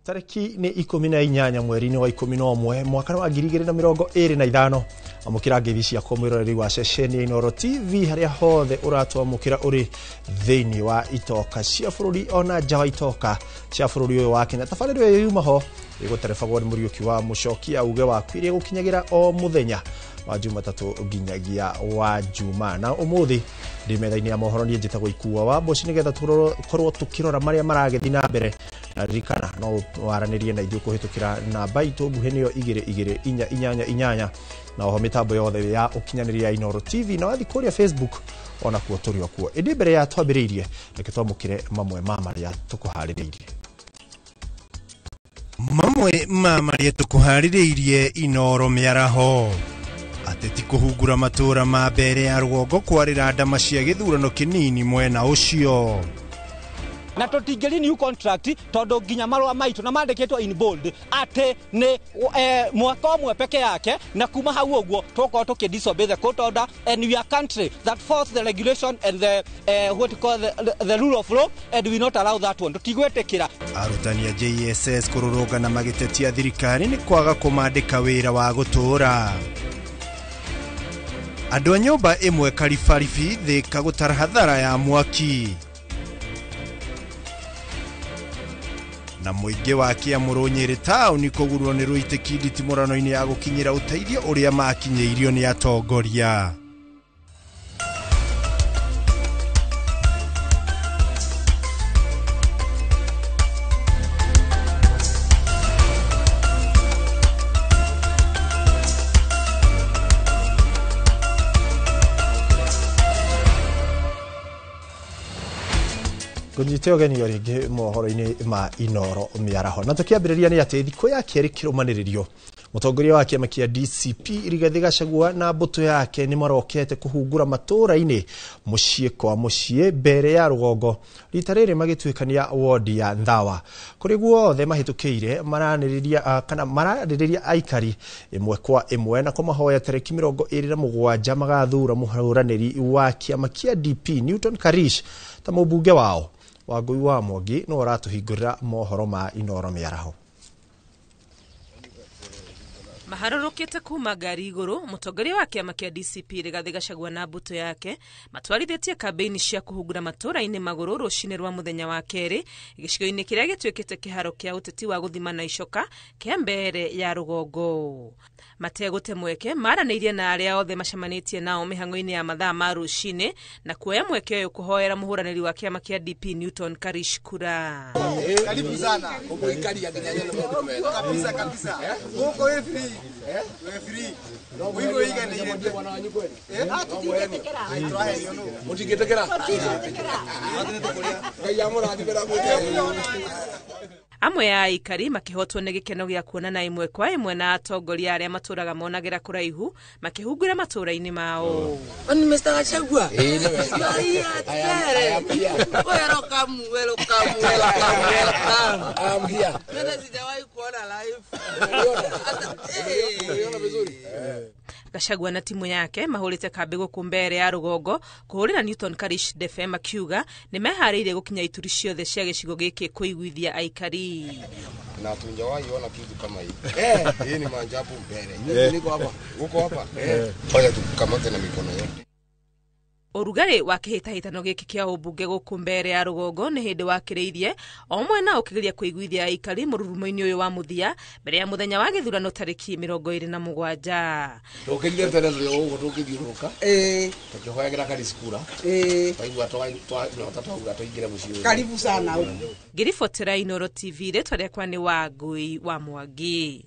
Tarĩki nĩ 18 mweri-inĩ wa 11 mwaka wa 2025. Amũkĩra ngeithi ciakwa mwĩroreri wa ceceni ya Inooro TV harĩa hothe ũratwamũkĩra ũrĩ thĩinĩ wa itoka cia bũrũri ona nja wa itoka cia bũrũri ũyũ wa Kenya. Tabarĩra ĩyo yuma ho ĩgũterebagwo nĩ Mũriũki wa Mũcokia uge waku iria ĩgũkinyagĩra o mũthenya wa Jumatatũ nginyagia wa Juma. Na ũmũthĩ ndĩ metha-inĩ ya mohoro niĩ njĩtagwo Ikua wa Mboci nĩgetha tũkorwo tũkĩrora marĩa maragĩthiĩ na mbere. Na ririkana no waranĩrie na ithuĩ kũhĩtũkĩra namba itũ nguhĩ nĩyo 2 2 4 8 8 na oho mĩtambo yothe ya ũkinyanĩria ya Inooro TV na wathiĩ kũrĩa Facebook ona kuo tũrĩ o kuo. Ĩndĩ mbere ya twambĩrĩirie reke twamũkĩre mamwe ma marĩa tũkũharĩrĩirie. Mamwe ma marĩa tũkũharĩrĩirie Inooro mĩaraho. Ateti kũhungura matũra ma mbere ya rũgongo kwarĩra ndama cia gĩthurano kĩnini mwena ũcio. Na tũtingĩ renew contract tondũ nginya marũa maitũ na mandĩkĩtwo in bold atĩ nĩ mwaka ũmwe peke yake, na kuma hau ũguo tũgũkorwo tũkĩ disobey the court order, and we are country that force the regulation and the what you call the rule of law, and we not allow that one. Tũtigwĩtĩkĩra. Arutani a JSS kũrũrũngana magĩtetia thirikari nĩ kwaga kũmandĩka wĩra wa gũtũũra. Andũ a nyũmba ĩmwe Karibaribi Thĩka gũtara hathara ya mwaki. Na mũingĩ wa Kĩamũrũ Nyĩrĩ taũni kũgurwo nĩ rũitĩki nditimũrano-inĩ ya gũkinyĩra ũteithio ũrĩa makinyĩirio nĩ atongoria. Ngũnyite ũgeni o rĩngĩ mohoro-inĩ ma Inooro mĩaraho. Na tũkĩambĩrĩria nĩ atĩ thikũ ya kerĩ kĩrũmanĩrĩrio mũtongoria wa kĩama kĩa DCP Rigathĩ Gachagua na mbũtũ yake nĩ marokete kũhungura matũũra-inĩ mũciĩ kwa mũciĩ mbere ya rũgongo rita rĩrĩ magĩtuĩkania wodi ya Nthawa. Kũrĩ guothe mahĩtũkĩire maranĩrĩria kana mararĩrĩria aikari ĩmwe kwa ĩmwe na kũmahoya tarĩki 27 magathura mũhũranĩri wa kĩama kĩa DP Newton Karish ta mũmbunge wao. Wangũi wa Mwangi no ũratũhingũrĩra mohoro ma Inooro mĩaraho. Maharũrũkĩte kuma ngari igũrũ, mũtongoria wa kĩama kĩa DCP Rigathĩ Gachagua na mbũtũ yake matwarithĩtie kambĩini cia kũhungura matũũra-inĩ magũrũ rũcinĩ rwa mũthenya wa kerĩ gĩcigo-inĩ kĩrĩa gĩtuĩkĩte kĩharo kĩa ũteti wa gũthima na icoka kĩa mbere ya rũgongo. Mategũte mweke maranĩirie na arĩa othe macemanĩtie nao mĩhang'o-inĩ ya mathaa ma rũcinĩ na kuoya mweke ũyũ kũhoera mũhũranĩri wa kĩama kĩa DP Newton Karish kura. Karibu sana. Kabisa kabisa. Huko free. Free. Wigo iganĩire. Mũtingĩtĩkĩra. Ngai amũrathime na mwĩke. Amwe ya aikari makĩhotwo nĩ gĩkeno gĩa kuonana ĩmwe kwa ĩmwe na atongoria arĩa matũraga monagĩra kũraihu makĩhungura matũũra-inĩ mao. Ni Mr. Gachagua. Welcome, welcome, welcome, welcome. I'm here. Mimi sijawahi kuona live. Uliona vizuri? Gachagua na timu yake mahũrĩte kambĩ gũkũ mbere ya rũgongo kũhũrĩra Newton Karish Defe makiuga nĩ meharĩirie gũkinya ituri ciothe cia gĩcigo gĩkĩ kũiguithia aikari. Na hatujawahi ona kitu kama hii. Hii ni maajabu mbele. Mimi niko hapa. Uko hapa? Fanya tukamate na mikono yote. Ũrugarĩ wa kĩhĩtahĩtano gĩkĩ kĩa ũmbunge gũkũ mbere ya rũgongo nĩ hĩndĩ wakĩrĩirie o mwena ũkĩgeria kũiguithia aikari mũrurumo-inĩ ũyũ wa mũthia mbere ya mũthenya wa gĩthurano tarĩki 27. Tũkĩrire tene tũrĩ o ũguo tũkĩthiũrũrũka. Tũkĩhoyagĩra Karish kura. Twaigua twanyota twauga tũingĩre mũciĩ ũyũ. Karibu sana. Ngĩribotera Inooro TV rĩtwa rĩakwa nĩ Wangũi wa Mwangi.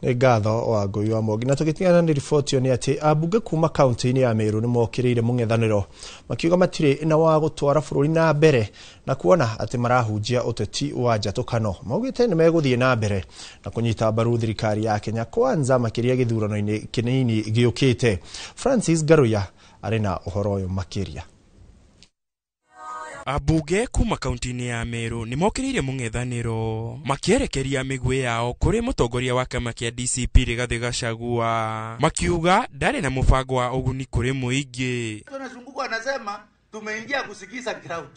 Nĩ ngatho Wangũi wa Mwangi. Na tũgĩtigana nĩ riboti ĩyo nĩ atĩ ambunge kuma kaunti-inĩ ya Meru nĩ mokĩrĩire mũng'ethanĩro makiuga matirĩ na wa gũtwara bũrũri na mbere na kuona atĩ marahunjia ũteti wa njatũkano. Maugĩte nĩ megũthiĩ na mbere na kũnyita mbaru thirikari ya Kenya Kwanza makĩria gĩthurano-inĩ kĩnini gĩũkĩte. Francis Ngaruya arĩ na ũhoro ũyũ makĩria. Ambunge kuma kaunti-inĩ ya Meru nĩ mokĩrĩire mũng'ethanĩro makĩerekeria mĩguĩ yao kũrĩ mũtongoria wa kĩama kĩa DCP Rigathĩ Gachagua makiuga ndarĩ na mũbango wa ũguni kũrĩ mũingĩ. Tunazunguka wanasema tumeingia kusikiza ground.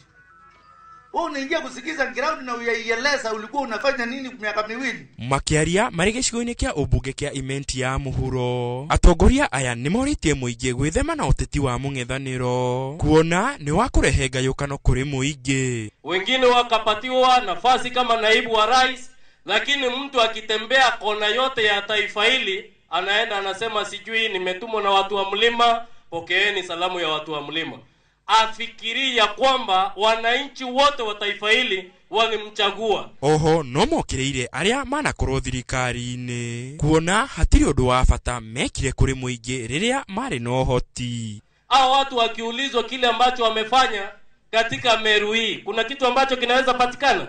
Wewe unaingia kusikiza ground na uyaieleza ulikuwa unafanya nini miaka 2. Makĩaria marĩ gĩcigo-inĩ kĩa ũmbunge kĩa Imenti ya mũhuro, atongoria aya nĩ morĩtie mũingĩ gwĩthema na ũteti wa mũng'ethanĩro kuona nĩ wa kũrehe ngayũkano kũrĩ mũingĩ. Wengine wakapatiwa nafasi kama naibu wa rais, lakini mtu akitembea kona yote ya taifa hili anaenda anasema sijui nimetumwa na watu wa mlima, pokeeni salamu ya watu wa mlima. Afikiria kwamba wananchi wote wa taifa hili walimchagua. Oho no mokĩrĩire arĩa manakorwo thirikari-inĩ kuona hatirĩ ũndũ wa bata mekire kũrĩ mũingĩ rĩrĩa marĩ na ũhoti. Hao watu wakiulizwa kile ambacho wamefanya katika Meru hii, kuna kitu ambacho kinaweza patikana?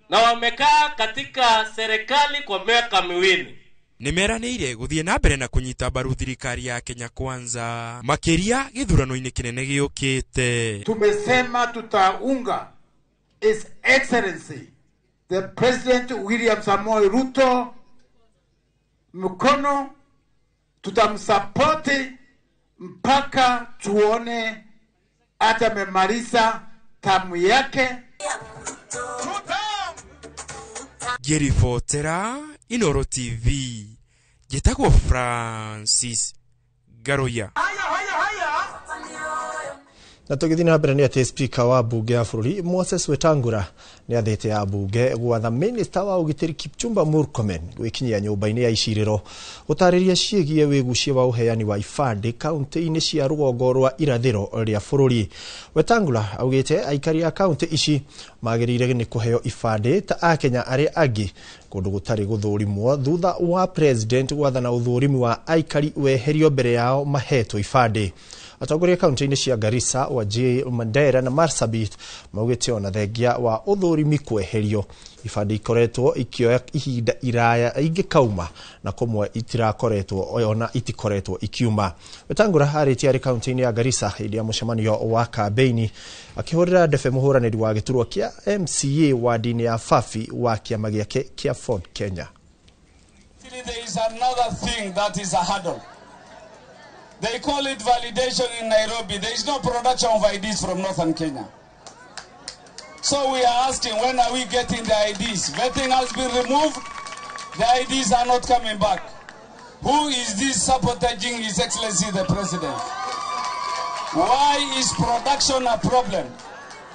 Na wamekaa katika serikali kwa miaka 2. Nĩmeranĩire gũthiĩ na mbere na kũnyita mbaru thirikari ya Kenya Kwanza makĩria gĩthurano-inĩ kĩnene gĩũkĩte. Tumesema tutaunga His Excellency the President William Samoei Ruto mkono, tutamsapoti mpaka tuone hata amemaliza tamu yake. Ngĩribotera Inooro TV, njĩtagwo Francis Ngaruiya. Na tũgĩthiĩ na mbere nĩ atĩ Speaker wa mbunge ya bũrũri Moses Wetangula nĩ athĩte ambunge gwatha minista wa ũgitĩri Kipchumba Murkomen gwĩkinyia nyũmba-inĩ ya icirĩro gũtarĩria ciĩgiĩ wĩgucia wa ũheani wa ibandĩ kaunti-inĩ cia rũgongo rwa irathĩro rĩa bũrũri. Wetangula augĩte aikari a kaunti ici magĩrĩire nĩ kũheo ibandĩ ta akenya arĩa angĩ kũndũ gũtarĩ gũthũrimwo thutha wa president gwathana ũthũrimi wa aikari weherio mbere yao mahetwo ibandĩ. Atongoria kaunti-inĩ cia Garissa, Wajir, Mandera na Marsabit maugĩte ona thengia wa ũthũrimi kweherio ibandĩ ikoretwo ikĩoya ihinda iraya ingĩkauma na kũmwe itirakoretwo ona itikoretwo ikiuma. Wetangula arĩtie arĩ kaunti-inĩ ya Garissa hĩndĩ ya mũcemanio wa kambeini akĩhũrĩra ndebe mũhũranĩri wa gĩturwa kĩa MCA wadi-inĩ ya Fafi wa kĩama gĩake kĩa Ford Kenya. There is another thing that is a hurdle. They call it validation in Nairobi. There is no production of IDs from Northern Kenya. So we are asking, when are we getting the IDs? Vetting has been removed. The IDs are not coming back. Who is this sabotaging His Excellency the President? Why is production a problem?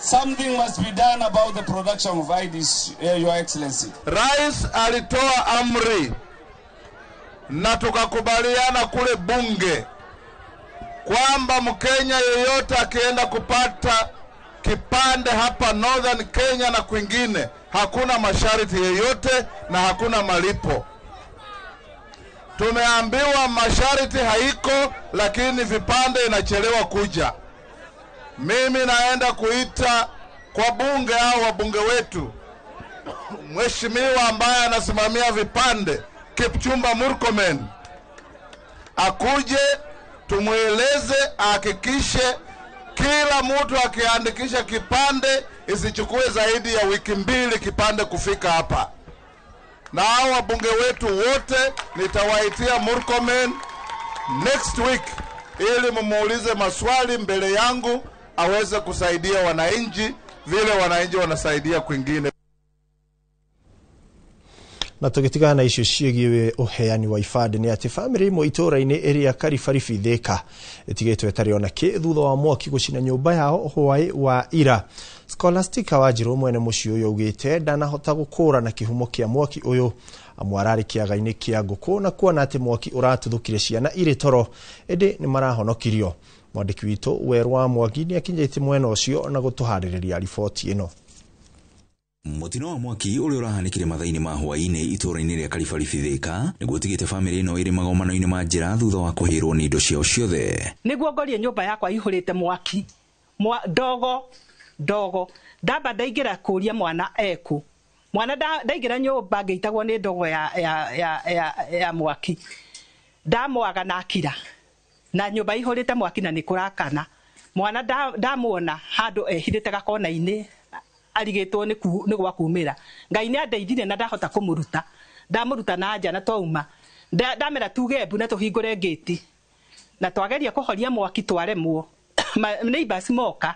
Something must be done about the production of IDs, Your Excellency. Rais alitoa amri na tukakubaliana kule bunge kwamba Mkenya yeyote akienda kupata kipande hapa Northern Kenya na kwingine, hakuna masharti yeyote na hakuna malipo. Tumeambiwa masharti haiko, lakini vipande inachelewa kuja. Mimi naenda kuita kwa bunge au wabunge wetu mheshimiwa ambaye anasimamia vipande Kipchumba Murkomen akuje tumueleze, ahakikishe kila mtu akiandikisha kipande isichukue zaidi ya wiki 2 kipande kufika hapa. Na hao wabunge wetu wote nitawaitia Murkomen next week ili mumuulize maswali mbele yangu aweze kusaidia wananchi vile wananchi wanasaidia kwingine. Na tũgĩtigana na icio ciĩgiĩ ũheani wa ibandĩ nĩ atĩ bamĩrĩ ĩmwe itũũra-inĩ ĩrĩa Karibaribi Thĩka ĩtigĩtwo ĩtarĩ ona kĩ thutha wa mwaki gũcina nyũmba yao hwaĩ wa ira. Scholastica Wanjirũ mwene mũciĩ ũyũ augĩte ndanahota gũkũrana kĩhumo kĩa mwaki ũyũ amu ararĩ kĩaga-inĩ kĩa ngũkũ na kuona atĩ mwaki ũratuthũkire ciana irĩ toro ĩndĩ nĩ marahonokirio. Mwandĩki witũ Werũ wa Mwangi nĩ akinyĩte mwena ũcio na gũtũharĩrĩria riboti ĩno. Mũtino wa mwaki ũrĩa ũrahanĩkire mathaa-inĩ ma hwaĩ-inĩ itũũra-inĩ rĩa Karibaribi Thĩka nĩguo ũtigĩte bamĩrĩ ĩno ĩrĩ magomano-inĩ ma njĩra thutha wa kũhĩrwo nĩ indo ciao ciothe. Nĩguo ngorie nyũmba yakwa ihũrĩte mwaki ndogo ndamba ndaingĩra kũria mwana eku mwana ndaingĩra nyũmba ngĩitagwo nĩ ndogo ya mwaki ndamwaga na akira na nyũmba ihũrĩte mwaki na nĩ kũrakana mwana ndamuona handũ ehithĩte gakona-inĩ arigĩtwo nĩ gwa kumĩra. Ngai nĩ andeithire na ndahota kũmũruta ndamũruta na nja na twauma ndamera tuge mbu na tũhingũre ngĩti na twageria kũhoria mwaki twaremwo neighbors moka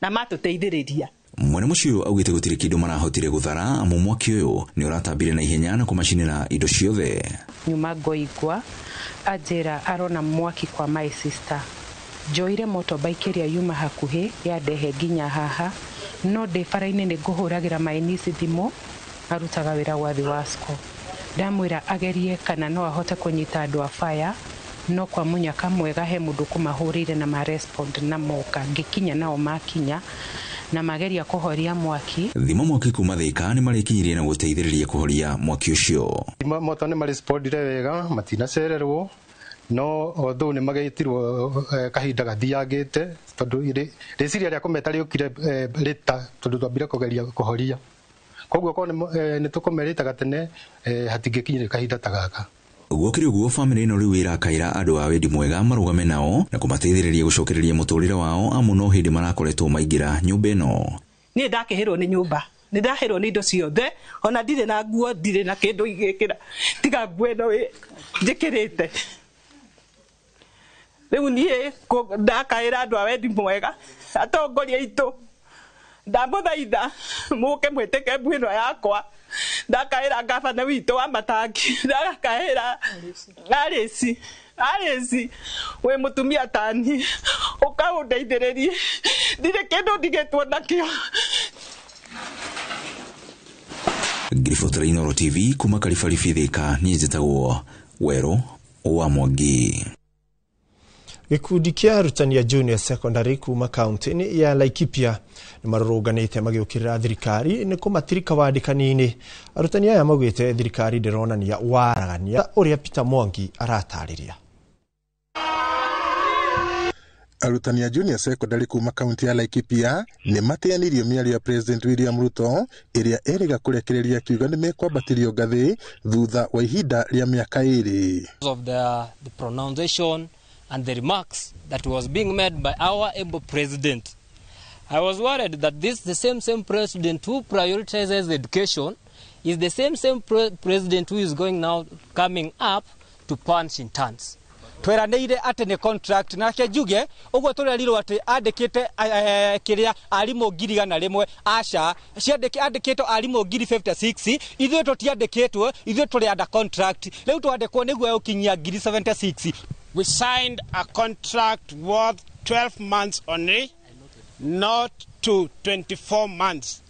na matũteithĩrĩria. Mwene mũciĩ ũyũ augĩte gũtirĩ kĩndũ marahotire gũthara amu mwaki ũyũ nĩ ũratambire na ihenya na kũmacinĩra indo ciothe. Nyuma ngoigwa anjĩra arona mwaki kwa my sister. Njoire motorbike ĩrĩa yuma hakuhĩ yandehe nginya haha, no ndĩ bara-inĩ nĩ ngũhũragĩra my niece thimũ arutaga wĩra gwa Thiwasco. Ndamwĩra agerie kana no ahote kũnyita andũ a fire, no kwa mũnyaka mwega he mũndũ kũmahũrĩire na marespond na moka, ngĩkinya nao makinya na mageria kũhoria mwaki. Thima mwaki kuma Thika nĩ marĩkinyirie na gũteithĩrĩria kũhoria mwaki ũcio. Moto nĩ marespondire wega, matinacererwo, no although nĩ magĩtirwo kahinda gathiangĩte tondũ rĩciria rĩa kũmeta rĩũkire rĩta tondũ twambire kũgeria kũhoria. Koguo korwo nĩ tũkũmerĩte gatene hatingĩkinyire kahinda ta gaka. Gũkĩrĩ ũguo bamĩrĩ ĩno rĩu ĩrakaĩra andũ a wendi mwega marũgame nao na kũmateithĩrĩria gũcokereria mũtũrĩre wao amu no hĩndĩ marakoretwo maingĩra nyũmba ĩno. Niĩ ndakĩhĩrwo nĩ nyũmba, nĩ ndahĩrwo nĩ indo ciothe, ona ndirĩ na nguo, ndirĩ na kĩndũ ingĩkĩra tiga nguo ĩno njĩkĩrĩte. Rĩu niĩ ndakaĩra andũ a wendi mwega, atongoria aitũ, ndamũthaitha mũke mwĩtĩke mbu ĩno yakwa. Ndakaĩra ngabana witũ wa Matangi, ndakaĩra Alice, Alice wĩ mũtumia tani, ũka ũndeithĩrĩrie, ndirĩ kĩndũ ndigĩtwo nakĩo. Ngiribotera Inooro TV kuma Karibaribi Thika, niĩ njĩtagwo Werũ wa Mwangi. Gĩkundi kĩa arutani a junior secondary kuma kaunti-inĩ ya Laikipia nĩ marũrũnganĩte magĩũkĩrĩra thirikari nĩ kũmatirika wandĩkani-inĩ. Arutani aya maugĩte thirikari ndĩronania waragania ũrĩa Peter Mwangi aratarĩria. Arutani a junior secondary kuma kaunti ya Laikipia nĩ mateanĩirio mĩario ya President William Ruto ĩrĩa ĩrĩga kũrekereria kiuga nĩ mekwambatĩrio ngathĩ thutha wa ihinda rĩa mĩaka ĩrĩ. Of the pronunciation and the remarks that was being made by our able president. I was worried that this the same president who prioritizes education is the same president who is going now coming up to punch in turns. Tweranĩire atĩ nĩ contract nake njuge ũguo tũrerirwo atĩ andĩkĩte kĩrĩa arimũ 100,000 aca ciandĩkĩtwo arimũ 56,000 ithuĩ tũtiandĩkĩtwo, ithuĩ tũrĩ under contract rĩu twandĩkwo nĩguo gũkinyia 76,000. We signed a contract worth 12 months only, not to 24 months.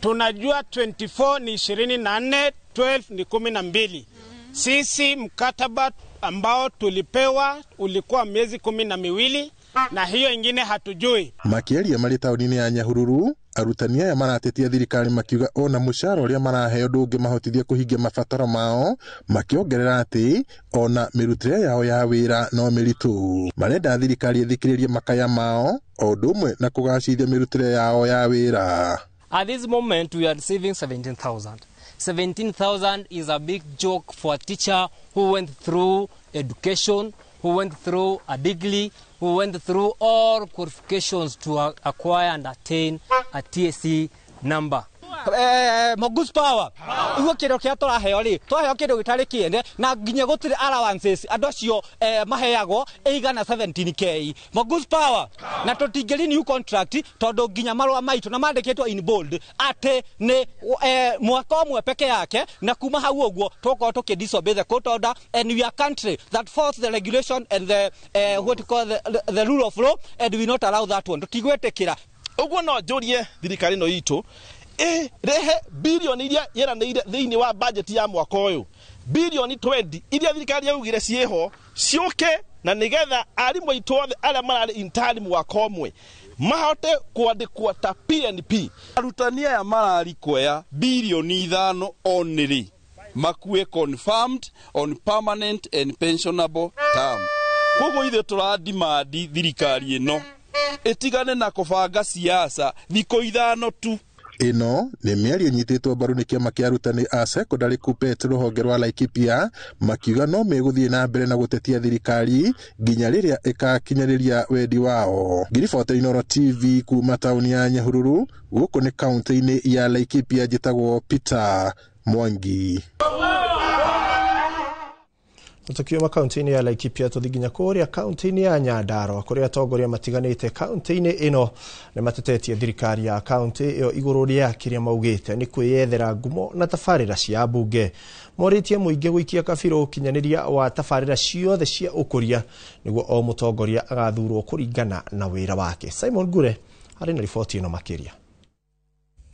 Tunajua 24 ni 24, 12 ni 12. Sisi mkataba ambao tulipewa ulikuwa miezi 12 na hiyo ingine hatujui. Makĩaria marĩ taũni-inĩ ya Nyahururu, arutani aya maratetia thirikari makiuga ona mũcara ũrĩa maraheo ndũngĩmahotithia kũhingia mabataro mao, makĩongerera atĩ ona mĩrutĩre yao ya wĩra no mĩritũ. Marenda thirikari ĩthikĩrĩrie makaya mao o ũndũ ũmwe na kũgacĩrithia mĩrutĩre yao ya wĩra. At this moment we are receiving 17,000. 17,000 is a big joke for a teacher who went through education, who went through a degree, who went through all qualifications to acquire and attain a TSC number. Mogus power iguo kindu kia turaheo ri twaheo kindu gitari kiene na nginya gutire allowances andu acio maheagwo igana 17k Mogus power na tutingiri new contract tondu nginya marua maitu na mandikitwo in bold ati ni mwaka umwe peke yake na kuma hau uguo tukorwo tuki disobey the court order and we are country that force the regulation and the what you call the rule of law and we not allow that one tutigwetikira uguo no njurie thirikari no itu rehe bilioni iria yeranĩire thĩinĩ wa budget ya mwaka ũyũ bilioni 20 iria thirikari yaugire ciĩho ciũke na nĩgetha arimũ aitũ othe arĩa mararĩ intern mwaka ũmwe mahote kwandĩkwo ta PNP. Arutani aya mararikwea bilioni 5 only makue confirmed on permanent and pensionable term. Koguo ithuĩ tũradimandi thirikari ĩno ĩtigane na kũbanga siasa thikũ 5 tu. Ĩno nĩ mĩario ĩnyitĩtwo mbaru nĩ kĩama kĩa arutani a secondary KUPPET rũhonge rwa Laikipia makiuga no megũthiĩ na mbere na gũtetia thirikari nginya rĩrĩa ĩkakinyanĩria wendi wao. Ngiribota Inooro TV kuma taũni ya Nyahururu gũkũ nĩ kaunti-inĩ ya Laikipia, njĩtagwo Peter Mwangi. Tukiuma kaunti-inĩ ya Laikipia tũthiĩ nginya kũrĩa kaunti-inĩ ya Nyandarua kũrĩa atongoria matiganĩte kaunti-inĩ ĩno nĩ matetetie thirikari ya kaunti ĩyo igũrũ rĩa kĩrĩa maugĩte nĩ kwĩyethera ngumo na tabarĩra cia mbunge. Morĩtie mũingĩ gũikia kabirũ ũkinyanĩria wa tabarĩra ciothe cia ũkũria nĩguo o mũtongoria agathurwo kũringana na wĩra wake. Simon Ngure arĩ na riboti ĩno makĩria.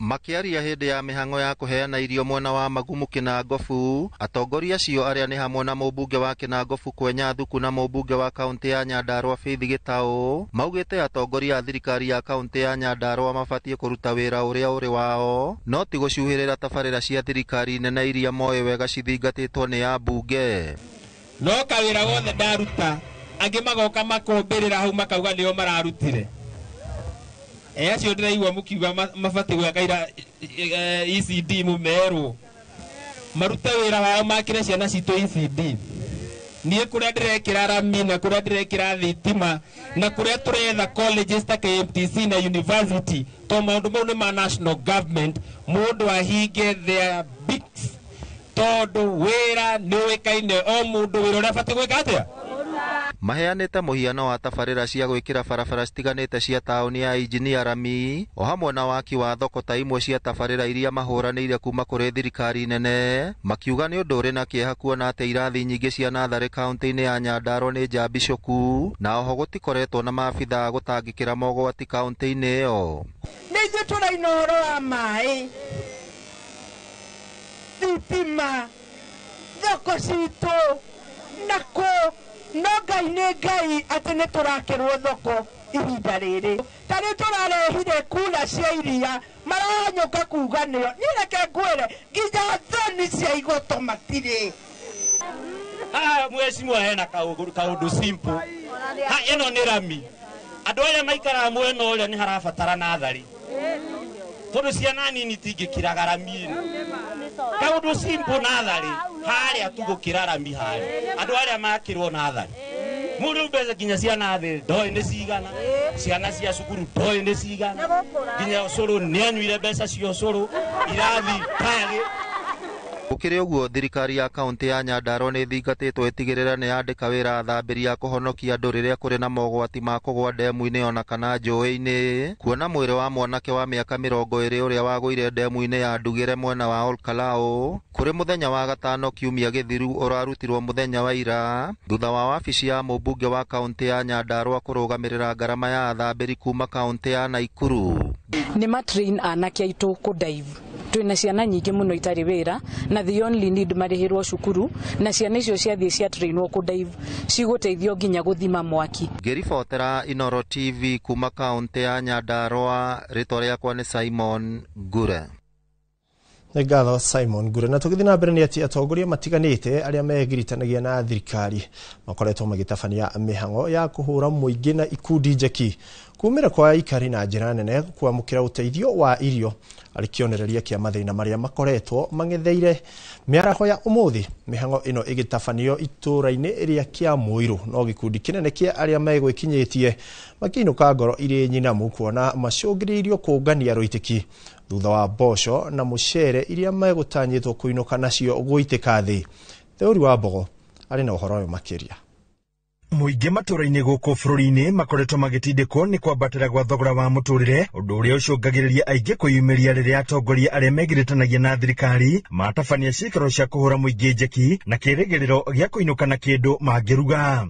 Makiaria hĩndĩ ya mĩhang'o ya kũheana irio mwena wa Magumu Kĩnangobu, atongoria acio arĩa nĩ hamwe na mũmbunge wa Kĩnangobu Kwenya Thuku na mũmbunge wa kaunti ya Nyandarua Faith Gĩtaũ, maugĩte atongoria a thirikari ya kaunti ya Nyandarua mabatiĩ kũruta wĩra ũrĩa ũrĩ wao, no ti gũcuhĩrĩra tabarĩra cia thirikari nene iria moĩ wega cithingatĩtwo nĩ ambunge. No kawĩra wothe ndaruta, angĩ magoka makombĩrĩra hau makauga nĩo mararutire. Acio ndĩraigua mũkiuga mabatiĩ gwaka ira ECD mũmerwo marute wĩra wao makĩre ciana citũ ECD. Niĩ kũrĩa ndĩrekĩra rami na kũrĩa ndĩrekĩra thitima na kũrĩa tũretha colleges ta KMTC na university, to maũndũ mau nĩ ma national government, mũndũ ahinge their beaks tondũ wĩra nĩ ũĩkaine o mũndũ wĩra ũrĩa abatiĩ gwĩka atĩa. Maheanĩte mũhiano wa tabarĩra cia gwĩkĩra barabara citiganĩte cia taũni ya Injinia rami o hamwe na waki wa thoko ta imwe cia tabarĩra iria mahũranĩire kuma kũrĩ thirikari nene, makiuga nĩ ũndũ ũrĩ na kĩeha kuona atĩ irathi nyingĩ cia natharĩ kaunti-inĩ ya Nyandarua nĩ njambicũku na oho gũtikoretwo na maabithaa gũtangĩkĩra mogwati kaunti-inĩ ĩyo. Nĩ ithuĩ tũraina ũhoro wa maĩ, thitima, thoko citũ na kũ no Ngai nĩ Ngai atĩ nĩ tũrakĩrwo thoko ihinda rĩrĩ. Ta rĩu tũrarehire kura cia iria marahanyũka kuga nĩo. Niĩ reke ngwĩre nginya thoni cia igoto matirĩ. Haha mheshimiwa hena kaũndũ simple. Ha ĩno nĩ rami. Andũ arĩa maikaraga mwena ũrĩa nĩ harabatara nathari tondũ ciana nini itingĩkĩraga rami ĩno. Kaũndũ simple nathari harĩa tu gũkĩra rami harĩa andũ arĩa makĩrwo nathari mũndũ mbeca nginya ciana thĩ ndoĩ nĩ cigana, ciana cia cukuru ndoĩ nĩ cigana, nginya ũcũrũ nĩ anyuire mbeca cia ũcũrũ irathi tagĩ. Gũkĩrĩ ũguo thirikari ya kaunti ya Nyandarua nĩ ĩthingatĩtwo ĩtigĩrĩra nĩ yandĩka wĩra athambĩri a kũhonokia andũ rĩrĩa kũrĩ na mogwati ma kũgũa ndemu-inĩ ona kana njũĩ-inĩ, kuona mwĩrĩ wa mwanake wa mĩaka 20 ũrĩa wagũire ndemu-inĩ ya Ndugĩre mwena wa Olkalau kũrĩ mũthenya wa gatano kiumia gĩthiru ũrarutirwo mũthenya wa ira thutha wa wabici ya mũmbunge wa kaunti ya Nyandarua kũrũgamĩrĩra ngarama ya athambĩri kuma kaunti ya Naikuru. Nĩ matrain anake aitũ kũdive. Twĩna ciana nyingĩ mũno itarĩ wĩra na the only need marĩhĩrwo cukuru, na ciana icio ciathiĩ cia trainwo kũdive cigũteithio nginya gũthima mwaki. Ngĩribotera Inoro TV kuma kaunti ya Nyandarua, rĩtwa rĩakwa nĩ Simon Ngure. Nĩ ngatho Simon Ngure. Na tũgĩthiĩ na mbere nĩ atĩ atongoria matiganĩte arĩa megiritanagia na thirikari makoretwo magĩtabania mĩhang'o ya kũhũra mũingĩ na ikundi njeki kumĩra kwa aikari na njĩra nene kwamũkĩra ũteithio wa irio arĩ kĩonereria kĩa mathĩna marĩa makoretwo mang'etheire mĩaraho ya ũmũthĩ. Mĩhang'o ĩno ĩgĩtabanio itũũra-inĩ rĩa Kĩamũirũ no gĩkundi kĩnene kĩa arĩa megwĩkinyĩtie makĩinũka ngoro irĩ nyinamu kuona macũngĩrĩirio kũngania rũitĩki thutha wa mboco na mũcere iria megũtanyĩtwo kũinũka nacio gũitĩka thĩ. Theũri wa Mbogo arĩ na ũhoro ũyũ makĩria. Mũingĩ matũũra-inĩ gũkũ bũrũri-inĩ makoretwo magĩtindĩkwo nĩ kwambatĩra gwa thogora wa mũtũrĩre, ũndũ ũrĩa ũcũngagĩrĩria aingĩ kwĩyumĩria rĩrĩa atongoria arĩa megiritanagia na thirikari matabania ciikaro cia kũhũra mũingĩ njeki na kĩrĩgĩrĩro gĩa kũinũka na kĩndũ mangĩruga.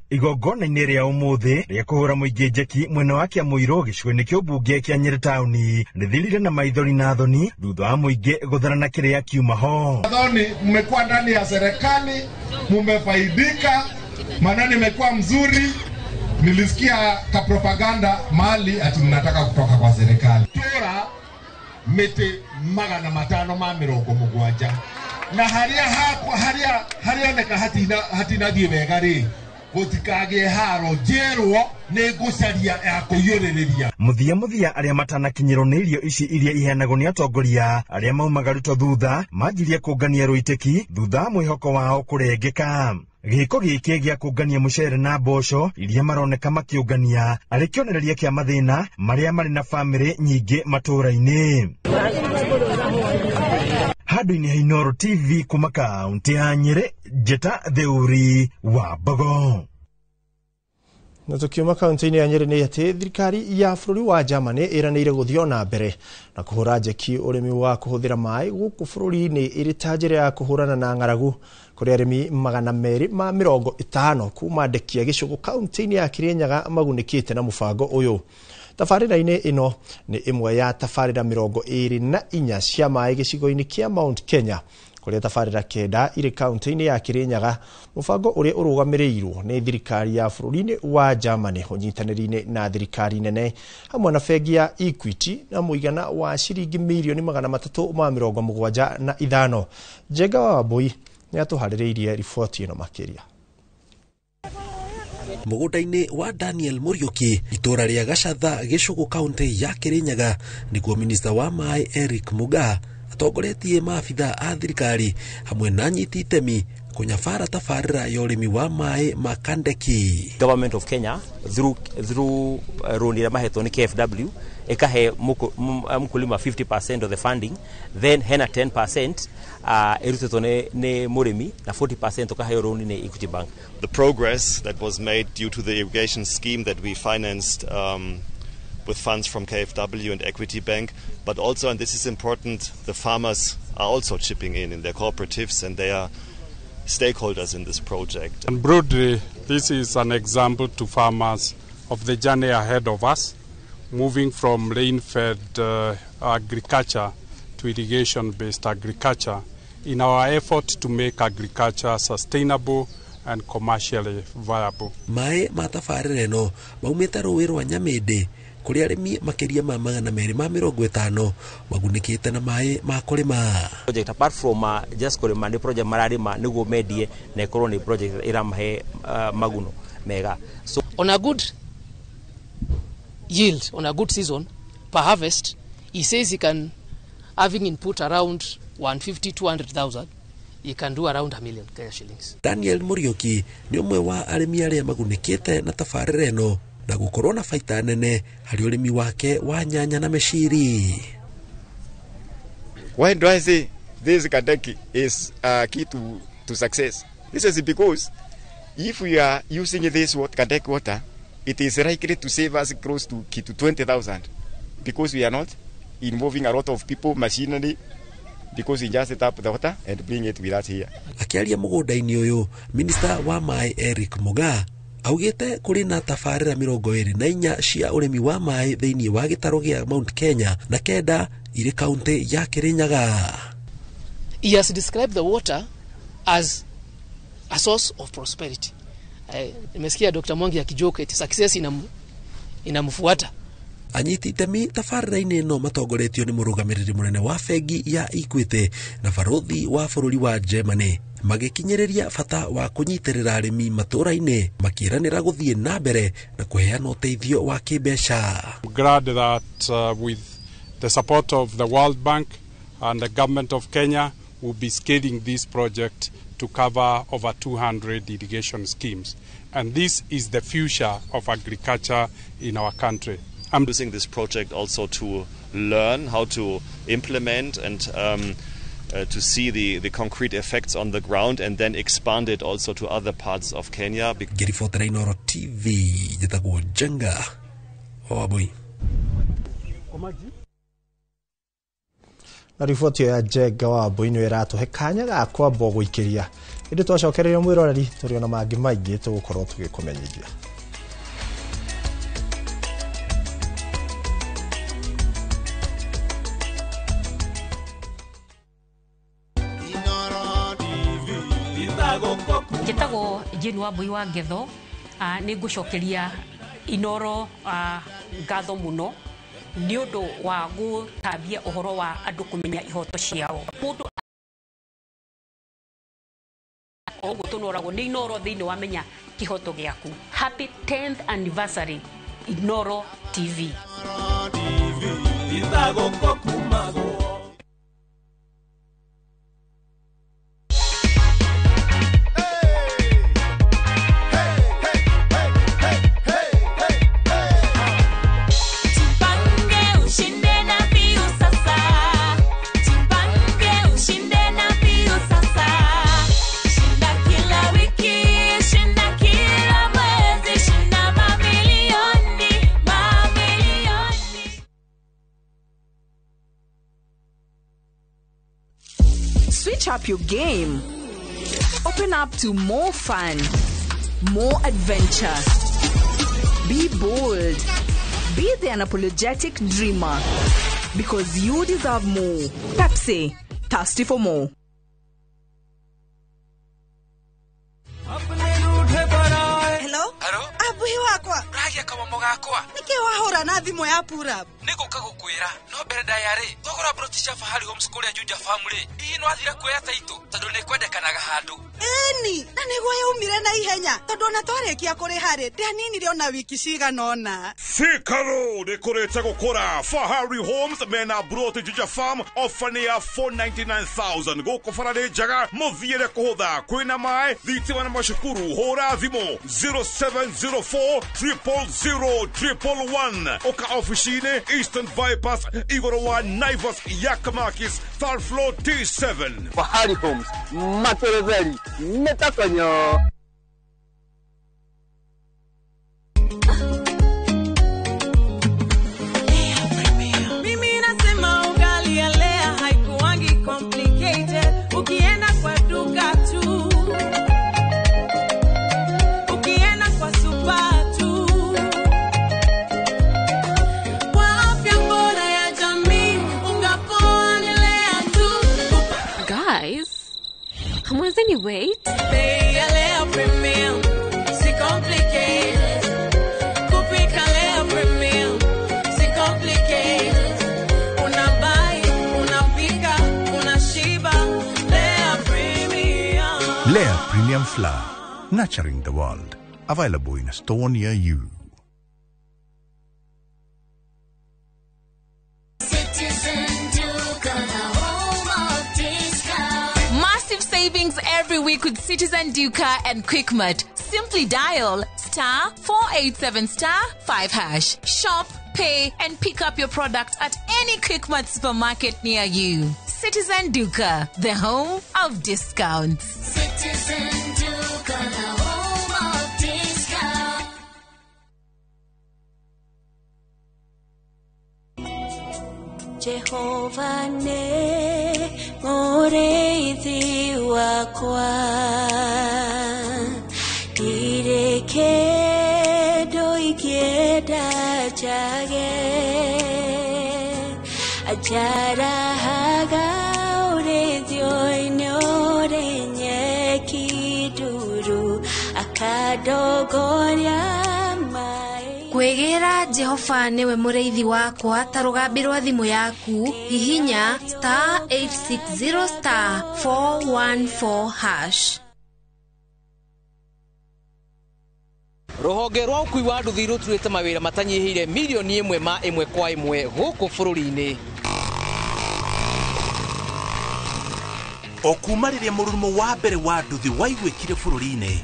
Igongona-inĩ rĩa ũmũthĩ rĩa kũhũra mũingĩ njeki mwena wa Kĩamũirũ gĩcigo-inĩ kĩa ũmbunge kĩa Nyĩrĩ taũni rĩthirire na maithori na thoni thutha wa mũingĩ gũtharana kĩrĩa kiuma ho. Thoni, mmekuwa ndani ya serikali, mumefaidika, maneno imekuwa mzuri. Nilisikia ka propaganda mali ati mnataka kutoka kwa serikali. Tura mĩtĩ 570 na haria hakwa haria neka hatinathiĩ wega rĩ gũtikagĩe haro njerwo nĩ ngũcaria ya kũiyũrĩrĩria. Mũthia arĩa matanakinyĩrwo nĩ irio ici iria iheanagwo nĩ atongoria arĩa maumaga Ruto thutha manjirie kũngania rũitĩki thutha wa mwĩhoko wao kũrengeka. Gĩko gĩkĩ gĩa kũngania mũcere na mboco iria maroneka makĩũngania arĩ kĩonereria kĩa mathĩna marĩa marĩ na bamĩrĩ nyingĩ matũũra-inĩ. Handũ Handũ-inĩ ha Inooro TV kuma kaunti ya Nyĩrĩ, Njĩta Theuri wa Mbogo. Na tukiuma kaunti-inĩ ya Nyĩrĩ nĩ atĩ thirikari ya bũrũri wa Germany ĩranĩire gũthiĩ ona mbere na kũhũra njeki ũrĩmi wa kũhũthĩra maĩ gũkũ bũrũri-inĩ ĩrĩ ta njĩra ya kũhũrana na ng'aragu kũrĩ arĩmi 250 kuma Ndekia Gĩcũgũ kaunti-inĩ ya Kirinyaga magunĩkĩte na mũbango ũyũ. Tabarĩra-inĩ ĩno nĩ ĩmwe ya tabarĩra 24 cia maĩ gĩcigo-inĩ kĩa Mount Kenya kũrĩa tabarĩra 9 irĩ kaunti-inĩ ya Kirinyaga, mũbango ũrĩa ũrũgamĩrĩirwo nĩ thirikari ya bũrũri-inĩ wa Germany ũnyitanĩri-inĩ na thirikari nene hamwe na bengi ya Equity na mũigana wa ciringi mirioni 375. Njenga wa Wambui nĩ atũharĩrĩirie riboti ĩno makĩria. Mũgũnda-inĩ wa Daniel Muriuki itũra rĩa Gacatha Gĩcũgũ kaunti ya Kirinyaga nĩguo minista wa maĩ Eric Mugaa atongoretie maabitha a thirikari hamwe na anyiti itemi kũnyabara tabarĩra ya ũrĩmi wa maĩ ma Kandeki. Government of Kenya through loan ĩrĩa mahetwo nĩ KFW ĩkahe mkulima 50% of the funding, then hena 10% ĩrutĩtwo nĩ mũrĩmi na 40% ũkaheo loan nĩ Equity Bank. The progress that was made due to the irrigation scheme that we financed with funds from KFW and Equity Bank, but also, and this is important, the farmers are also chipping in their cooperatives and they are stakeholders in this project. And broadly, this is an example to farmers of the journey ahead of us, moving from rain-fed agriculture to irrigation-based agriculture in our effort to make agriculture sustainable and commercially viable. Maĩ ma tabarĩra ĩno maumĩte rũĩ rwa Nyamĩndĩ kũrĩa arĩmi makĩria ma 250 magunĩkĩte na maĩ ma kũrĩma. Project apart from just kũrĩma nĩ project mararĩma nĩguo mendie na ĩkorwo nĩ project ĩramahe maguno mega. So on a good yield, on a good season per harvest, he says he can, having input around 150 200,000, he can do around 1 million Kenya shillings. Daniel Muriuki nĩ ũmwe wa arĩmi arĩa magunĩkĩte na tabarĩra ĩno na gũkorwo na baita nene harĩ ũrĩmi wake wa nyanya na mĩciri. Why do I say this Kandeki is key to success? This is because if we are using this Kandeki water, it is likely to save us close to 20,000 because we are not involving a lot of people, machinery, because we just tap the water and bring it with us here. Akĩaria mũgũnda-inĩ ũyũ, Minista wa maĩ Eric Mugaa augĩte kũrĩ na tabarĩra 24 cia ũrĩmi wa maĩ thĩinĩ wa gĩtarũ gĩa Mount Kenya na 9 irĩ kaunti ya Kirinyaga. He has described the water as a source of prosperity. Nimesikia Dr. Mwangi akijoke eti success inamfuata. Anyiti itemi tabarĩra-inĩ ĩno matongoretio nĩ mũrũgamĩrĩri mũnene wa bengi ya Equity na barothi wa bũrũri wa Germany magĩkinyĩrĩria bata wa kũnyitĩrĩra arĩmi matũũra-inĩ makĩĩranĩra gũthiĩ na mbere na kũheana ũteithio wa kĩmbeca. I'm glad that with the support of the World Bank and the government of Kenya will be scaling this project to cover over 200 irrigation schemes. And this is the future of agriculture in our country. I'm using this project also to learn how to implement and to see the concrete effects on the ground and then expand it also to other parts of Kenya. Ngĩribotera Inooro TV, njĩtagwo Njenga Wambui. Na riboti ya Njenga Wambui nĩ ĩratũhe kanya ga kwamba gũikĩria ĩndĩ twacokereria mwĩroreri tũrĩ ona mangĩ maingĩ tũgũkorwo tũgĩkũmenyithia. Njĩtagwo Jane Wambui wa Ngetho. Nĩ ngũcokeria Inooro ngatho mũno nĩ ũndũ wa gũtambia ũhoro wa andũ kũmenya ihoto ciao. Mũndũ ũguo tũnoragwo nĩ Inooro thĩinĩ wa Menya Kĩhoto Gĩaku. Happy 10th anniversary Inooro TV. Ushinde na viu sasa. Jipange ushinde. Switch up your game. Open up to more fun, more adventure. Be bold. Be the unapologetic dreamer. Because you deserve more. Pepsi, thirsty for more. Hello? Abuhi wakwa. Uragia kamomo gakwa. Niki wahura na thimu ya pura. Niguka gukwira no mbere ndayari thogora broti cia Fahari Homes kuria Juja Family hihi no athira kuoya taito tondu ni kwendekanaga handu. Eni na niguo yaumire na ihenya tondu ona twarikia kuriha ri ndianinire ona wiki cigana ona. Thika Road ikurite gukura. Fahari Homes mena broti Juja Farm ofa ni ya 499,000 guku bara ni njega muthiire kuhutha kwina mai thitima na macukuru. Hura thimu 0704 000 111 oka ofici-ini Eastern Bypass iguru wa Naivas Yakamakis third floor T7. Fahari Homes materezeri metakonyo. Mimi nasema ugali ya Lea haikuangi complicated. Ukienda kwa duka tu, ukienda kwa super tu. Kwa afya bora ya jamii, unga poa ni Lea tu. Guys, hamwezeni wait? Bei ya Lea Premium, si complicated. Kupika Lea Premium, si complicated. Unabuy, unapika, unashiba. Lea Premium. Lea Premium Flour, nurturing the world. Available in a store near you. Massive savings every week with Citizen Duka and Quickmart. Simply dial *487 *5#. Shop, pay, and pick up your product at any Quickmart supermarket near you. Citizen Duka, the home of discounts. Citizen Duka, the home of discounts. Jehova ne mureithi wakwa, ndirĩ kĩndũ ingĩenda njage, anjarahaga ũrĩithio-inĩ ũrĩ nyeki nduru, akandongoria maĩ. Kwĩgĩra Jehova nĩwe mũrĩithi wakwa ta rũgambi rwa thimũ yaku, hihinya *860 *414#. Rũhonge rwa ũkui wa nduthi rũturĩte mawĩra matanyihĩire milioni 1 ma 1 kwa 1 gũkũ bũrũri-inĩ. O kuma rĩrĩa mũrurumo wa mbere wa nduthi waiguĩkire bũrũri-inĩ,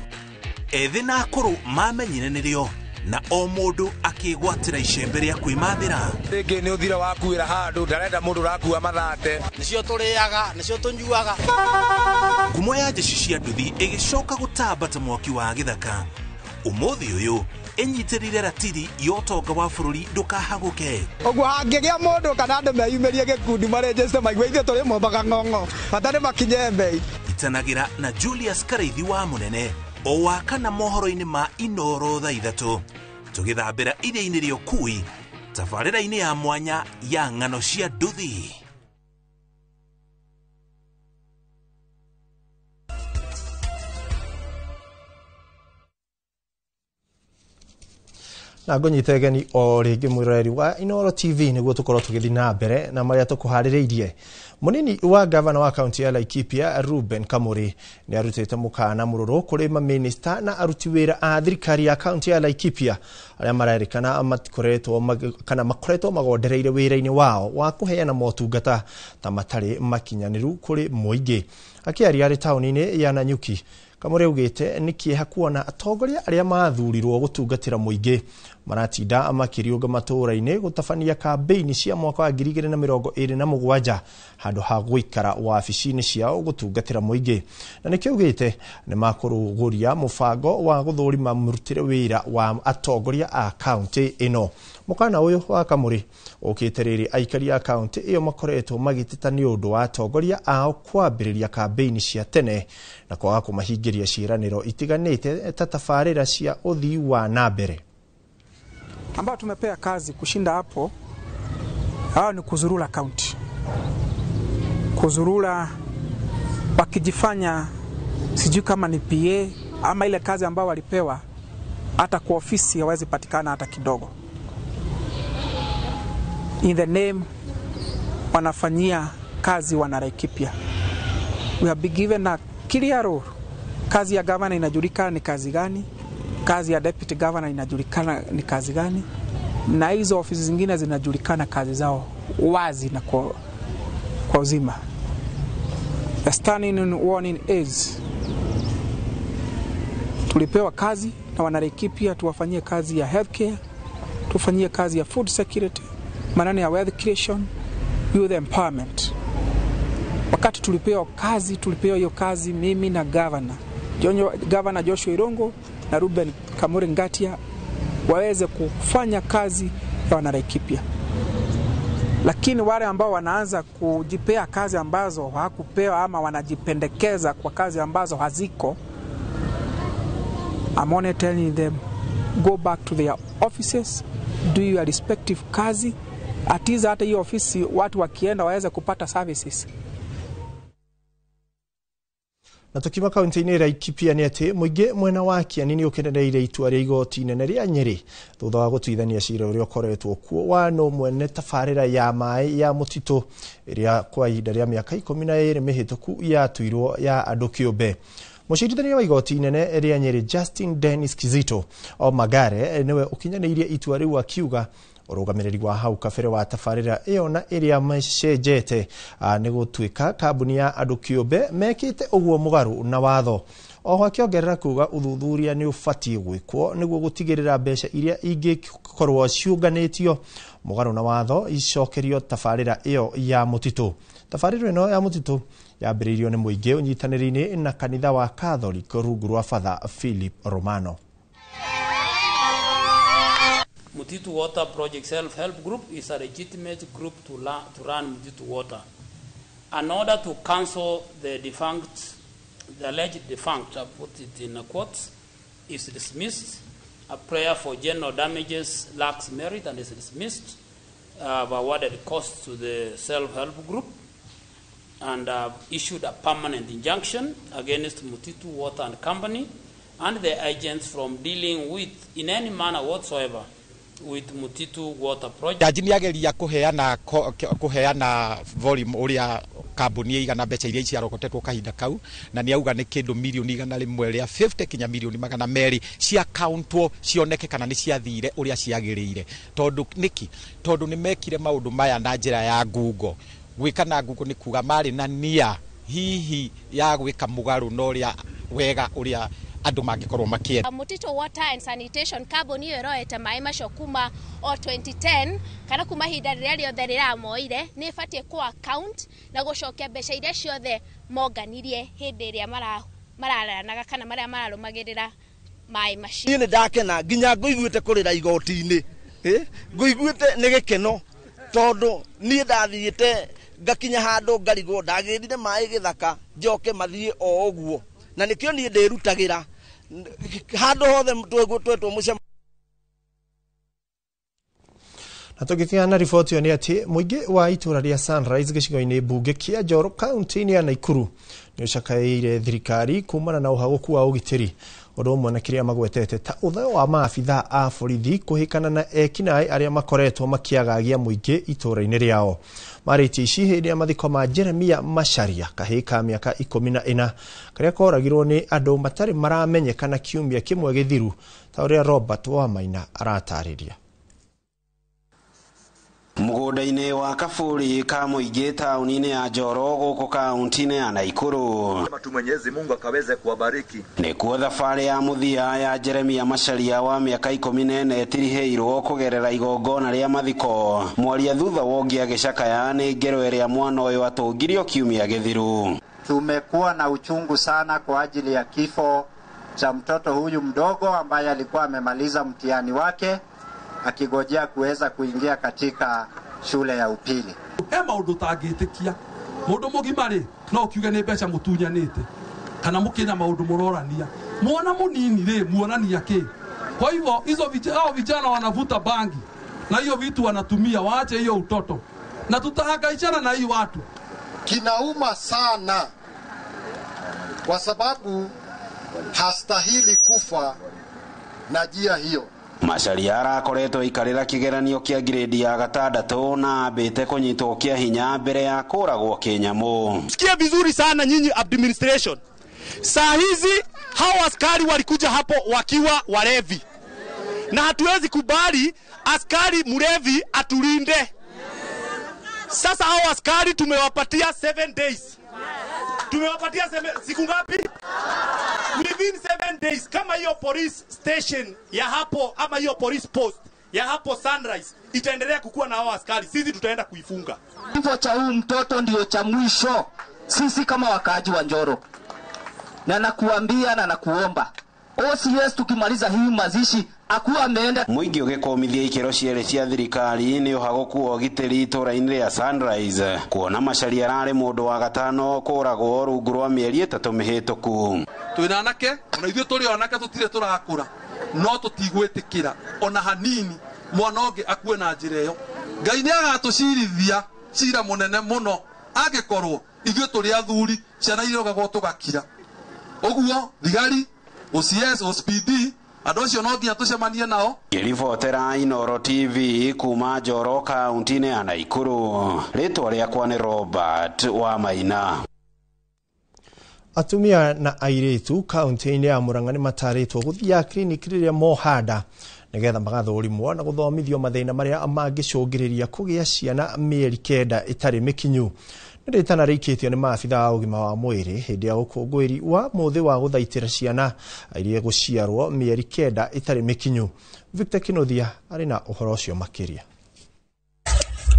ethĩ na akũrũ mamenyire nĩrĩo na o mũndũ akĩgwatĩra icembe rĩa kwĩmathĩra. Rĩngĩ nĩ ũthira wakuĩra handũ ndarenda mũndũ ũrakua mathate. Nĩcio tũrĩaga, nĩcio tũnyuaga. Ngumo ya njeci cia nduthi ĩgĩcoka gũtamba ta mwaki wa gĩthaka. Ũmũthĩ ũyũ ĩnyitĩrĩire ratiri ya ũtonga wa bũrũri ndũkahagũke. Ũguo hangĩgĩa mũndũ kana andũ meyumĩrie gĩkundi marĩnjĩte maigue ithuĩ tũrĩ mombaga ng'ong'o bata nĩ makinye mbei. Itanagĩra na Julius Karaithi wa Mũnene o wa kana mohoro-inĩ ma Inoro thaa 3 tũgĩthambĩra iria-inĩ rĩa ũkui tabarĩra-inĩ ya mwanya ya ng'ano cia nduthi. Na ngũnyite geni o rĩngĩ mwĩroreri wa Inoro TV nĩguo tũkorwo tũgĩthiĩ na mbere na marĩa tũkũharĩrĩirie. Mũnini wa gavana wa kaunti ya Laikipia Ruben Kamuri nĩ arutĩte mũkana mũrũrũ kũrĩ mamĩnĩsta na aruti wĩra a thirikari ya kaunti ya Laikipia arĩa marerĩkana matikoretwo kana makoretwo magondereire wĩra-inĩ wao wa kũheana motungata ta matarĩ makinyanĩru kũrĩ mũingĩ. Akĩaria arĩ taũni-inĩ ya Nanyuki, Kamuri augĩte nĩ kĩeha kuona atongoria arĩa mathurirwo gũtungatĩra mũingĩ Maratinda makĩriũnga matũũra-inĩ gũtabania kambĩini cia mwaka wa 2027 handũ ha gũikara wabici-inĩ ciao gũtungatĩra mũingĩ. Na nĩkĩo augĩte nĩ makũrũgũria mũbango wa gũthũrima mũrutĩre wĩra wa atongoria a kaunti ĩno. Mũkana ũyũ wa Kamũrĩ ũkĩte rĩrĩ aikari a kaunti ĩyo makoretwo magĩteta nĩ ũndũ wa atongoria ao kwambĩrĩria kambĩini cia tene na kwaga kũmahingĩria ciĩranĩro itiganĩte ta tabarĩra cia ũthii wa na mbere. Ambao tumepea kazi kushinda hapo, hao ni kuzurura kaunti, kuzurura wakijifanya sijui kama ni PA ama ile kazi ambao walipewa, hata kwa ofisi hawezi patikana hata kidogo. In the name wanafanyia kazi wana Laikipia. We have been given a clear role. Kazi ya governor inajulikana ni kazi gani, kazi ya deputy governor inajulikana ni kazi gani, na hizo ofisi zingine zinajulikana kazi zao wazi na kwa uzima. The standing warning is, tulipewa kazi na wana Laikipia tuwafanyie kazi ya healthcare, tufanyie kazi ya food security, maneno ya wealth creation, youth empowerment. Wakati tulipewa kazi, tulipewa hiyo kazi mimi na governor Governor Joshua Irungu na Ruben Kamuri Ngatia waweze kufanya kazi ya wana Laikipia. Lakini wale ambao wanaanza kujipea kazi ambazo hawakupewa ama wanajipendekeza kwa kazi ambazo haziko, I'm only telling them go back to their offices, do your respective kazi. Atiza hata hiyo ofisi watu wakienda waweze kupata services. Na tukiuma kaunti-inĩ Laikipia nĩ atĩ mũingĩ mwena wa Kieni nĩ ũkenereire itua rĩa igoti inene rĩa Nyĩrĩ thutha wa gũtuithania cira ũrĩa ũkoretwo kuo wa nũ mwene tabarĩra ya maĩ ya mũtitũ ĩrĩa kwa ihinda rĩa mĩaka 12 mĩhĩtũku yatuirwo ya andũ kĩũmbe. Mũcirithania wa igoti inene rĩa Nyĩrĩ Justin Dennis Kizito Omagare nĩwe ũkinyanĩirie itua rĩu akiuga ũrũgamĩrĩri wa hau kabere wa tabarĩra ĩyo na ĩrĩa macenjete nĩ gũtuĩka kambuni ya andũ kĩũmbe mekĩte ũguo mũgarũ na watho. Oho akĩongerera kuga ũthuthuria nĩ ũbatiĩ gwĩkwo nĩguo gũtigĩrĩra mbeca iria ingĩkorwo ciũnganĩtio mũgarũ na watho icokerio tabarĩra ĩyo ya mũtitũ. Tabarĩra ĩno ya mũtitũ yambĩrĩirio nĩ mũingĩ ũnyitanĩri-inĩ na kanitha wa Catholic rungu rwa Father Philip Romano. Mutitu Water Project Self-Help Group is a legitimate group to run Mutitu Water. In order to cancel the defunct, the alleged defunct, I put it in a quote, is dismissed. A prayer for general damages lacks merit and is dismissed. I've awarded costs to the self-help group and I've issued a permanent injunction against Mutitu Water and Company and their agents from dealing with, in any manner whatsoever, with Mutitu Water Project. Jaji nĩ ageria kũheana volume ũrĩa kambuni ĩigana mbeca iria ciarogotetwo kahinda kau, na nĩ auga nĩ kĩndũ mirioni 150 kinya mirioni 200 cia countwo cioneke kana nĩ ciathire ũrĩa ciagĩrĩire. Tondũ nĩkĩ? Tondũ nĩ mekire maũndũ maya na njĩra ya ngungo. Gwĩka na ngungo nĩ kuga marĩ na nia hihi ya gwĩka mũgarũ na ũrĩa wega ũrĩa andũ mangĩkorwo makĩenda. Mutitu Water and Sanitation kambuni ĩyo ĩroete maĩ macio kuma o 2010 kana kuma ihinda rĩrĩa rĩothe rĩramoire nĩ ĩbatiĩ kũ account na gũcokia mbeca iria ciothe monganirie hĩndĩ ĩrĩa mararanaga kana marĩa mararũmagĩrĩra maĩ macio. Niĩ nĩ ndakena nginya ngũiguĩte kũrĩra igoti-inĩ, ngũiguĩte nĩ gĩkeno tondũ niĩ ndathiĩte ngakinya handũ ngarigwo ndagĩrire maĩ gĩthaka njoke mathiĩ o ũguo, na nĩkĩo niĩ ndĩrutagĩra handũ hothe twetwo mũcemanio. Na tũgĩtigana na riboti ĩyo nĩ atĩ mũingĩ wa itũra rĩa Sunrise gĩcigo-inĩ mbunge kĩa Njoro kaunti-inĩ ya Nakuru nĩ ũcakaĩire thirikari kumana na ũhagũku wa ũgitĩri ũndũ ũmwe na kĩrĩa magwetete ta ũtheo wa maabitha a borithi kũhĩkana na ekinaĩ arĩa makoretwo makĩagagia mũingĩ itũra-inĩ rĩao. Marĩtie ici hĩndĩ ya mathiko ma Jeremia Macharia kahĩĩ ka mĩaka 14 karĩa koragirwo nĩ andũ matarĩ maramenyekana kiumia kĩmwe gĩthiru ta ũrĩa Robert Wamaina aratarĩria. Mũgũnda-inĩ wa Kaburi ka mũingĩ taũni-inĩ ya Njoro gũkũ kaunti-inĩ ya Naikuru. Tu Mwenyezi Mungu akaweze kuwabariki. Nĩkuo thabarĩ ya mũthia ya Jeremia Macharia wa mĩaka 14 ĩtirihĩirwo kũgerera igongona rĩa mathiko. Mwaria thutha wa ũngĩ agĩcakaya nĩ ngero ĩrĩa mwana ũyũ atũngirio kiumia gĩthiru. Tumekuwa na uchungu sana kwa ajili ya kifo cha mtoto huyu mdogo ambaye alikuwa amemaliza mtihani wake akigojea kuweza kuingia katika shule ya upili. He maundu tangitikia mundu mugima ri no kiuge ni mbeca mutunyanite kana mukina maundu murorania mwana munini ri muonania ki. Kwa hivyo hizo hao vijana wanavuta bangi na hiyo vitu wanatumia, waache hiyo utoto na tutahangaishana na hii watu. Kinauma sana kwa sababu hastahili kufa na jia hiyo. Macharia arakoretwo aikarĩra kĩgeranio kĩa grade ya gatandatũ na ambĩte kũnyitwo kĩa hinya mbere ya kũragwo kĩnyamũ. Sikia vizuri sana nyinyi administration. Saa hizi hao askari walikuja hapo wakiwa walevi, na hatuwezi kubali askari mlevi atulinde. Sasa hao askari tumewapatia 7 days. Tumewapatia siku ngapi? Within 7 days, kama hiyo police station ya hapo ama hiyo police post ya hapo Sunrise itaendelea kukua na hao askari, sisi tutaenda kuifunga. Kifo cha huu mtoto ndio cha mwisho sisi kama wakaaji wa Njoro. Na nakuambia na nakuomba, OCS tukimaliza hii mazishi akuwa ameenda. Mũingĩ ũgĩkũmithia ikĩro cierĩ cia thirikari nĩ ũhagũku wa ũgitĩri itũũra-inĩ rĩa Sunrise kuona Macharia ararĩ mũndũ wa gatano kũragwo rungu rwa mĩeri 3 mĩhĩtũku. Twĩna anake ona ithuĩ tũrĩ anake tũtirĩ tũrakũra, no tũtigwĩtĩkĩra ona hanini mwana ũngĩ akue na njĩra ĩyo. Ngai nĩ agatũcirithia cira mũnene mũno angĩkorwo ithuĩ tũrĩ athuri ciana irogagwo tũgakira. Ũguo thigari OCS, OCPD andũ acio no nginya tũcemanie nao. Ngĩribotera Inooro TV kuma Njoro kaunti-inĩ ya Naikuru, rĩtwa rĩakwa nĩ Robert wa Maina. Atumia na airĩtu kaunti-inĩ ya Murang'a nĩ matarĩtwo gũthiaga kiriniki rĩrĩa mohanda nĩgetha magathũrimwo na gũthomithio mathĩna marĩa mangĩcũngĩrĩria kũgĩa ciana mĩeri 9 ĩtarĩ mĩkinyu. Nĩ rĩtana rĩikĩtio nĩ maabitha a ũgima wa mwĩrĩ hĩndĩ ya ũkũngũĩri wa mũthĩ wa gũthaitĩra ciana iria gũciarwo mĩeri 9 ĩtarĩ mĩkinyu. Victor Kinothia arĩ na ũhoro ũcio makĩria.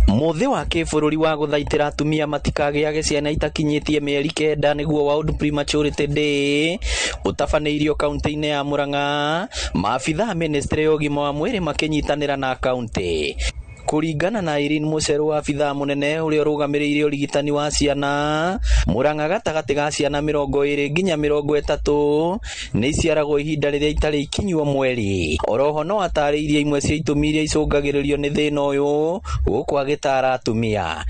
Mũthĩ wa kĩbũrũri wa gũthaitĩra atumia matikagĩage ciana itakinyĩtie mĩeri 9 nĩguo World Prematurity Day ũtabanĩirio kaunti-inĩ ya Murang'a. Maabitha a ministry ya ũgima wa mwĩrĩ makĩnyitanĩra na kaunti. Kũringana na Irene Mucheru, abithaa mũnene ũrĩa ũrũgamĩrĩire ũrigitani wa ciana Murang'a, gatagatĩ ga ciana 20 nginya 30 nĩ iciaragwo ihinda rĩrĩa itarĩ ikinywo mweri. Oroho no atarĩirie imwe cia itũmi iria icũngagĩrĩrio nĩ thĩna ũyũ gũkũ agĩtara atumia.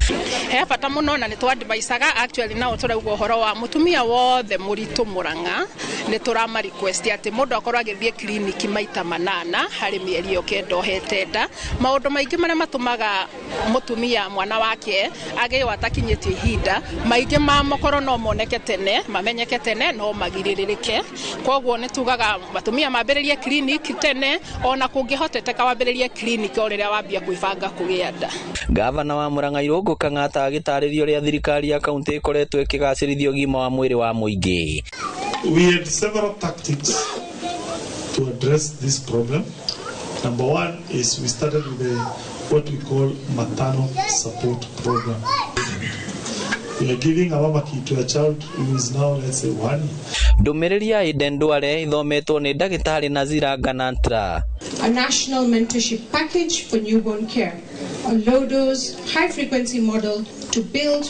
He bata mũno na nĩ twadvisaga actually nao tũrauga ũhoro wa mũtumia wothe mũritũ Murang'a nĩ tũrama request atĩ mũndũ akorwo agĩthiĩ kiriniki maita 8 harĩ mĩeri ĩyo 9 ohete nda. Maũndũ maingĩ marĩa matũmaga mũtumia mwana wake agĩo atakinyĩtie ihinda maingĩ ma makorwo no moneke tene, mamenyeke tene, no magirĩrĩrĩke. Koguo nĩ tugaga atumia mambĩrĩrie clinic tene, ona kũngĩhoteteka wambĩrĩrie clinic o rĩrĩa wambia kwĩbanga kũgĩa nda. Gavana wa Murang'a Irũngũ Kang'ata agĩtarĩria ũrĩa thirikari ya kaunti ĩkoretwo ĩkĩgacĩrithia ũgima wa mwĩrĩ wa mũingĩ. We had several tactics to address this problem. Number one is we started with what we call maternal support program. We are giving a mamaki to a child who is now, let's say, 1. Ndũmĩrĩri ya Eden Ndware ithometwo nĩ ndagĩtarĩ Nazira Ganantra. A national mentorship package for newborn care, a low-dose, high-frequency model to build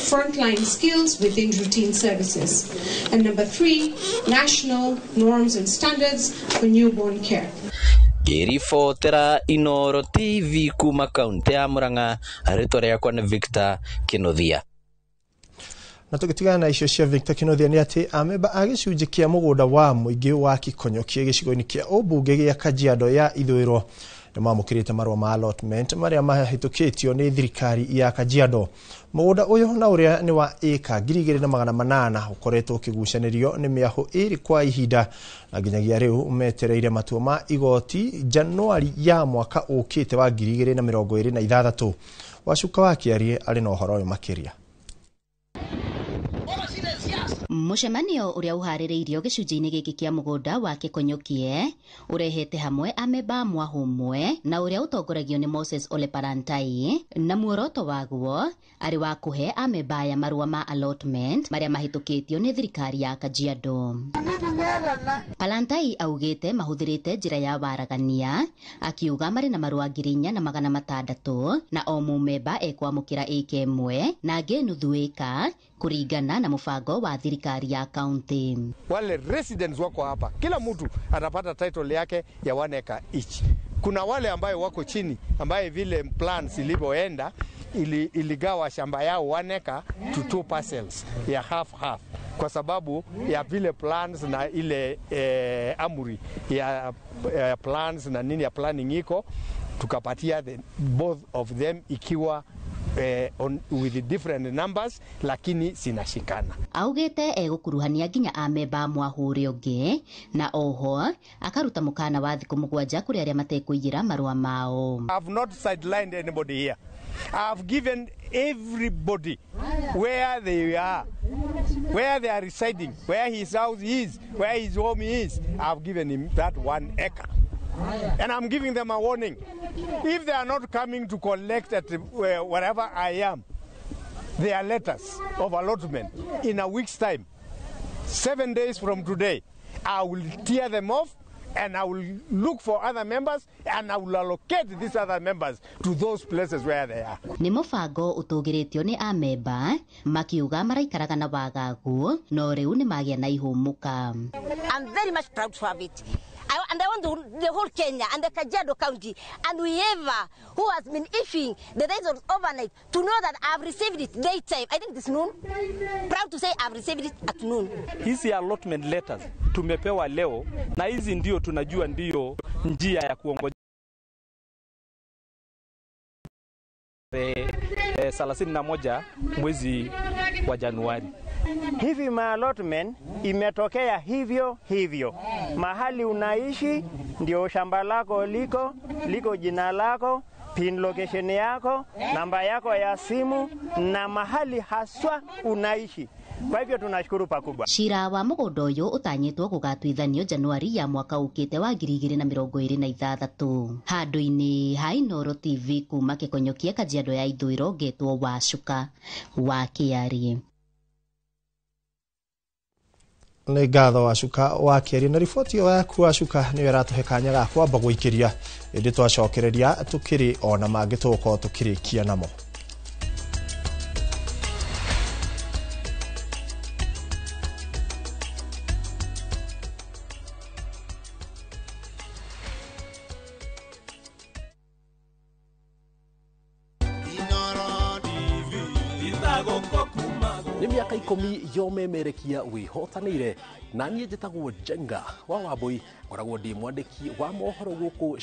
frontline skills within routine services. And number 3, national norms and standards for newborn care. Ngĩribotera Inooro TV kuma kaunti ya Murang'a, rĩtwa rĩakwa nĩ Victor Kĩnuthia. Na tũgĩtigana na icio cia Victor Kĩnuthia nĩ atĩ amemba a gĩcunjĩ kĩa mũgũnda wa mũingĩ wa Kikonyokie gĩcigo-inĩ kĩa ũmbunge gĩa Kajiado ya Ithũĩro Nĩ mamũkĩrĩte marũa ma allotment marĩa mahĩtũkĩtio nĩ thirikari ya Kajiado. Mũgũnda ũyũ na ũrĩa nĩ wa ĩka 2800 ũkoretwo ũkĩgucanĩrio nĩ mĩahũ ĩrĩ kwa ihinda na nginyagia rĩu metereire matua ma igoti Januari ya mwaka ũkĩte wa 2026. Wacuka wa Kĩarie arĩ na ũhoro ũyũ makĩria. Mũcemanio ũrĩa ũharĩrĩirio gĩcunjĩ-inĩ gĩkĩ kĩa mũgũnda wa Kĩkonyokie ũrehete hamwe amemba a mwahũ ũmwe na ũrĩa ũtongoragio nĩ Moses Ole Parantai, na muoroto waguo arĩ wa kũhe amemba aya marũa ma allotment marĩa mahĩtũkĩtio nĩ thirikari ya Kajiado. Palantai augĩte mahũthĩrĩte njĩra ya waragania, akiuga marĩ na marũa 4600 na o mũmemba ekwamũkĩra ĩka ĩmwe na angĩ nuthu ĩka kũringana na mũbango wa thirikari ya kaunti. Wale residents wako hapa, kila mtu atapata title yake ya 1 acre each. Kuna wale ambayo wako chini ambaye vile plans ilivyoenda iligawa shamba yao 1 acre to 2 parcels ya half half, kwa sababu ya vile plans na ile amri ya plans na nini ya planning iko, tukapatia both of them ikiwa with different numbers, lakini zinashikana. Augite egũkuruhania nginya amemba mwahũ ũrĩa ũngĩ, na oho akaruta mũkana wa thikũ 7 kũrĩ arĩa matekũiyĩra marũa mao. I've not sidelined anybody here. I've given everybody where they are, where they are residing, where his house is, where his home is. I've given him that 1 acre. And I'm giving them a warning. If they are not coming to collect at wherever I am, their letters of allotment in a week's time, 7 days from today, I will tear them off and I will look for other members and I will allocate these other members to those places where they are. Nĩ mũbango ũtũgĩrĩtio nĩ amemba makiuga maraikaraga na wagagu no rĩu nĩ magĩa na ihũmũka. I'm very much proud to have it. And I want the whole Kenya and the Kajiado County and whoever who has been issuing the results overnight to know that I've received it daytime. I think this noon. Proud to say I've received it at noon. Hizi allotment letters tumepewa leo, na hizi ndio tunajua ndio njia ya kuongoja 31 mwezi wa Januari. Hivi ma allotment imetokea hivyo hivyo. Mahali unaishi ndio shamba lako liko jina lako, pin location yako, namba yako ya simu na mahali haswa unaishi. Kwa hivyo tunashukuru pakubwa. Cira wa mũgũnda ũyũ ũtanyĩtwo gũgatuithanio Januari ya mwaka ũkĩte wa 2026. Handũ-inĩ ha Inooro TV kuma Kĩkonyokie Kajiado ya Ithũĩro, ngetwo Wacuka wa Kĩarie. Nĩ ngatho Wacuka wa Kĩarie na riboti ĩyo yaku Wacuka nĩyo ĩratũhe kanya ga kwamba gũikĩria, ĩndĩ twacokereria tũkĩrĩ ona mangĩ tũgũkorwo tũkĩrĩkia namo. Nĩ mĩaka 10 yomemerekia wĩhotanĩire, na niĩ njĩtagwo Njenga wa Wambui, ngoragwo ndĩ mwandĩki wa mohoro gũkũ.